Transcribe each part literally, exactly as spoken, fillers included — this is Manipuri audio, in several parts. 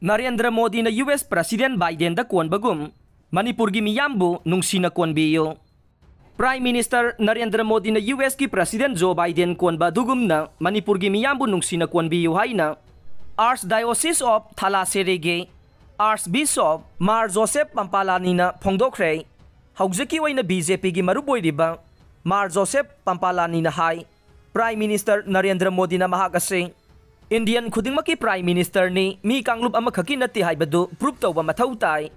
ꯅꯔꯦꯟꯗ꯭ꯔ ꯃꯣꯗꯤꯅ ꯌꯨ ꯑꯦꯁ ꯄ꯭ꯔꯁꯤꯗꯦꯟ ꯕꯥꯏꯗꯦꯟꯗ ꯀꯣꯟꯕꯒꯨꯝ ꯃꯅꯤꯄꯨꯔꯒꯤ ꯃꯤꯌꯥꯝꯕꯨ ꯅꯨꯡꯁꯤꯅ ꯀꯣꯟꯕꯤꯌꯨ꯫ ꯄ꯭ꯔꯥꯏꯝ ꯃꯤꯅꯤꯁꯇꯔ ꯅꯔꯦꯟꯗ꯭ꯔ ꯃꯣꯗꯤꯅ ꯌꯨ ꯑꯦꯁꯀꯤ ꯄ꯭ꯔꯁꯤꯗꯦꯟ ꯖꯣ ꯕꯥꯏꯗꯦꯟ ꯀꯣꯟꯕ ꯑꯗꯨꯒꯨꯝꯅ ꯃꯅꯤꯄꯨꯔꯒꯤ ꯃꯤꯌꯥꯝꯕꯨ ꯅꯨꯡꯁꯤꯅ ꯀꯣꯟꯕꯤꯌꯨ ꯍꯥꯏꯅ Archdiocese of Thalassereꯒꯤ Archbishop ꯃꯥꯔ ꯖꯣꯁꯦꯐ ꯄꯝꯄꯥꯂꯥꯅꯤꯅ ꯐꯣꯡꯗꯣꯛꯈ꯭ꯔꯦ꯫ ꯍꯧꯖꯤꯛꯀꯤ ꯑꯣꯏꯅ ꯕꯤ ꯖꯦ ꯄꯤꯒꯤ ꯃꯔꯨꯞ ꯑꯣꯏꯔꯤꯕ ꯃꯥꯔ ꯖꯣꯁꯦꯐ ꯄꯝꯄꯥꯂꯥꯅꯤꯅ ꯍꯥꯏ, ꯄ꯭ꯔꯥꯏꯝ ꯃꯤꯅꯤꯁꯇꯔ ꯅꯔꯦꯟꯗ꯭ꯔ ꯃꯣꯗꯤꯅ ꯃꯍꯥꯛ ꯑꯁꯤ ꯏꯟꯗꯤꯌꯟ ꯈꯨꯗꯤꯡꯃꯛꯀꯤ ꯄ꯭ꯔꯥꯏꯝ ꯃꯤꯅꯤꯁꯇꯔꯅꯤ, ꯃꯤ ꯀꯥꯡꯂꯨꯞ ꯑꯃꯈꯛꯀꯤ ꯅꯠꯇꯦ ꯍꯥꯏꯕꯗꯨ ꯄ꯭ꯔꯨꯞ ꯇꯧꯕ ꯃꯊꯧ ꯇꯥꯏ꯫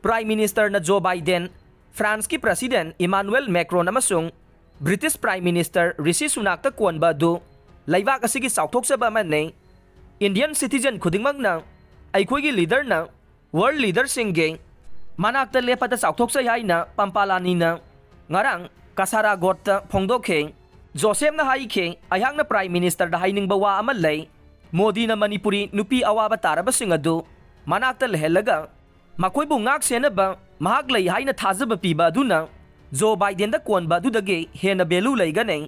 ꯄ꯭ꯔꯥꯏꯝ ꯃꯤꯅꯤꯁꯇꯔꯅ ꯖꯣ ꯕꯥꯏꯗꯦꯟ, ꯐ꯭ꯔꯥꯟꯁꯀꯤ ꯄ꯭ꯔꯁꯤꯗꯦꯟ ꯏꯃꯥꯅꯨꯑꯦꯜ ꯃꯦꯀ꯭ꯔꯣꯟ ꯑꯃꯁꯨꯡ ꯕ꯭ꯔꯤꯇꯤꯁ ꯄ꯭ꯔꯥꯏꯝ ꯃꯤꯅꯤꯁꯇꯔ ꯔꯤꯁꯤ ꯁꯨꯅꯥꯛꯇ ꯀꯣꯟꯕ ꯑꯗꯨ ꯂꯩꯕꯥꯛ ꯑꯁꯤꯒꯤ ꯆꯥꯎꯊꯣꯛꯆꯕ ꯑꯃꯅꯤ꯫ ꯏꯟꯗꯤꯌꯟ ꯁꯤꯇꯤꯖꯦꯟ ꯈꯨꯗꯤꯡꯃꯛꯅ ꯑꯩꯈꯣꯏꯒꯤ ꯂꯤꯗꯔꯅ ꯋꯥꯔꯜ ꯂꯤꯗꯔꯁꯤꯡꯒꯤ ꯃꯅꯥꯛꯇ ꯂꯦꯞꯄꯗ ꯆꯥꯎꯊꯣꯛꯆꯩ ꯍꯥꯏꯅ ꯄꯝꯄꯥꯂꯥꯅꯤꯅ ꯉꯔꯥꯡ ꯀꯁꯥꯔꯥꯒꯣꯠꯇ ꯐꯣꯡꯗꯣꯛꯈꯤ꯫ ꯖꯣꯁꯦꯐꯅ ꯍꯥꯏꯈꯤ, ꯑꯩꯍꯥꯛꯅ ꯄ꯭ꯔꯥꯏꯝ ꯃꯤꯅꯤꯁꯇꯔꯗ ꯍꯥꯏꯅꯤꯡꯕ ꯋꯥ ꯑꯃ ꯂꯩ꯫ ꯃꯣꯗꯤꯅ ꯃꯅꯤꯄꯨꯔꯤ ꯅꯨꯄꯤ ꯑꯋꯥꯕ ꯇꯥꯔꯕꯁꯤꯡ ꯑꯗꯨ ꯃꯅꯥꯛꯇ ꯂꯩꯍꯜꯂꯒ ꯃꯈꯣꯏꯕꯨ ꯉꯥꯛ ꯁꯦꯟꯅꯕ ꯃꯍꯥꯛ ꯂꯩ ꯍꯥꯏꯅ ꯊꯥꯖꯕ ꯄꯤꯕ ꯑꯗꯨꯅ ꯖꯣ ꯕꯥꯏꯗꯦꯟꯗ ꯀꯣꯟꯕ ꯑꯗꯨꯗꯒꯤ ꯍꯦꯟꯅ ꯚꯦꯂꯨ ꯂꯩꯒꯅꯤ꯫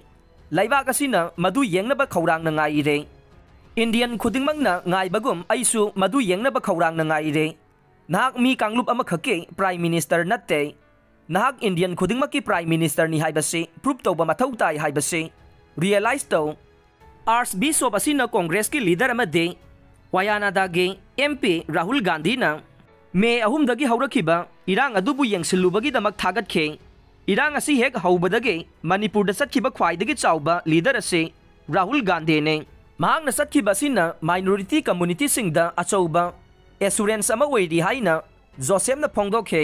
ꯂꯩꯕꯥꯛ ꯑꯁꯤꯅ ꯃꯗꯨ ꯌꯦꯡꯅꯕ ꯈꯧꯔꯥꯡꯅ ꯉꯥꯏꯔꯦ꯫ ꯏꯟꯗꯤꯌꯟ ꯈꯨꯗꯤꯡꯃꯛꯅ ꯉꯥꯏꯕꯒꯨꯝ ꯑꯩꯁꯨ ꯃꯗꯨ ꯌꯦꯡꯅꯕ ꯈꯧꯔꯥꯡꯅ ꯉꯥꯏꯔꯦ꯫ ꯅꯍꯥꯛ ꯃꯤ ꯀꯥꯡꯂꯨꯞ ꯑꯃꯈꯛꯀꯤ ꯄ꯭ꯔꯥꯏꯝ ꯃꯤꯅꯤꯁꯇꯔ ꯅꯠꯇꯦ꯫ ꯅꯍꯥꯛ ꯏꯟꯗꯤꯌꯟ ꯈꯨꯗꯤꯡꯃꯛꯀꯤ ꯄ꯭ꯔꯥꯏꯝ ꯃꯤꯅꯤꯁꯇꯔꯅꯤ ꯍꯥꯏꯕꯁꯤ ꯄ꯭ꯔꯨꯞ ꯇꯧꯕ ꯃꯊꯧ ꯇꯥꯏ ꯍꯥꯏꯕꯁꯤ ꯔꯤꯌꯦꯂꯥꯏꯖ ꯇꯧ꯫ ꯑꯥꯔꯆꯕꯤꯁꯣꯞ ꯑꯁꯤꯅ ꯀꯣꯡꯒ꯭ꯔꯦꯁꯀꯤ ꯂꯤꯗꯔ ꯑꯃꯗꯤ ꯋꯥꯌꯥꯅꯥꯗꯥꯒꯤ ꯑꯦꯝ ꯄꯤ ꯔꯥꯍꯨꯜ ꯒꯥꯟꯙꯤꯅ ꯃꯦ ꯑꯍꯨꯝꯗꯒꯤ ꯍꯧꯔꯛꯈꯤꯕ ꯏꯔꯥꯡ ꯑꯗꯨꯕꯨ ꯌꯦꯡꯁꯤꯜꯂꯨꯕꯒꯤꯗꯃꯛ ꯊꯥꯒꯠꯈꯤ꯫ ꯏꯔꯥꯡ ꯑꯁꯤ ꯍꯦꯛ ꯍꯧꯕꯗꯒꯤ ꯃꯅꯤꯄꯨꯔꯗ ꯆꯠꯈꯤꯕ ꯈ꯭ꯋꯥꯏꯗꯒꯤ ꯆꯥꯎꯕ ꯂꯤꯗꯔ ꯑꯁꯤ ꯔꯥꯍꯨꯜ ꯒꯥꯟꯙꯤꯅꯤ꯫ ꯃꯍꯥꯛꯅ ꯆꯠꯈꯤꯕ ꯑꯁꯤꯅ ꯃꯥꯏꯅꯣꯔꯤꯇꯤ ꯀꯝꯃꯨꯅꯤꯇꯤꯁꯤꯡꯗ ꯑꯆꯧꯕ ꯑꯦꯁꯨꯔꯦꯟꯁ ꯑꯃ ꯑꯣꯏꯔꯤ ꯍꯥꯏꯅ ꯖꯣꯁꯦꯐꯅ ꯐꯣꯡꯗꯣꯛꯈꯤ꯫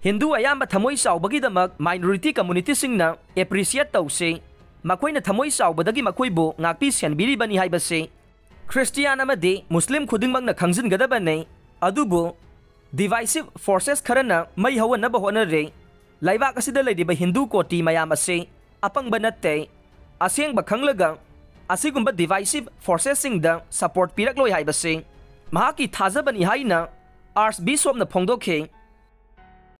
ꯍꯤꯟꯗꯨ ꯑꯌꯥꯝꯕ ꯊꯃꯣꯏ ꯆꯥꯎꯕꯒꯤꯗꯃꯛ ꯃꯥꯏꯅꯣꯔꯤꯇꯤ ꯀꯝꯃꯨꯅꯤꯇꯤꯁꯤꯡꯅ ꯑꯦꯄ꯭ꯔꯤꯁꯤꯌꯦꯠ ꯇꯧꯁꯤ꯫ ꯃꯈꯣꯏꯅ ꯊꯃꯣꯏ ꯆꯥꯎꯕꯗꯒꯤ ꯃꯈꯣꯏꯕꯨ ꯉꯥꯛꯄꯤ ꯁꯦꯟꯕꯤꯔꯤꯕꯅꯤ ꯍꯥꯏꯕꯁꯤ ꯈ꯭ꯔꯤꯁꯇꯤꯌꯥꯟ ꯑꯃꯗꯤ ꯃꯨꯁꯂꯤꯝ ꯈꯨꯗꯤꯡꯃꯛꯅ ꯈꯪꯖꯤꯟꯒꯗꯕꯅꯤ꯫ ꯑꯗꯨꯕꯨ divisive forces ꯈꯔꯅ ꯃꯩ ꯍꯧꯍꯟꯅꯕ ꯍꯣꯠꯅꯔꯤ꯫ ꯂꯩꯕꯥꯛ ꯑꯁꯤꯗ ꯂꯩꯔꯤꯕ ꯍꯤꯟꯗꯨ ꯀꯣꯇꯤ ꯃꯌꯥꯝ ꯑꯁꯤ ꯑꯄꯪꯕ ꯅꯠꯇꯦ꯫ ꯑꯁꯦꯡꯕ ꯈꯪꯂꯒ ꯑꯁꯤꯒꯨꯝꯕ divisive forcesꯁꯤꯡꯗ support ꯄꯤꯔꯛꯂꯣꯏ ꯍꯥꯏꯕꯁꯤ ꯃꯍꯥꯛꯀꯤ ꯊꯥꯖꯕꯅꯤ ꯍꯥꯏꯅ ꯑꯥꯔꯆꯕꯤꯁꯣꯞꯅ ꯐꯣꯡꯗꯣꯛꯈꯤ꯫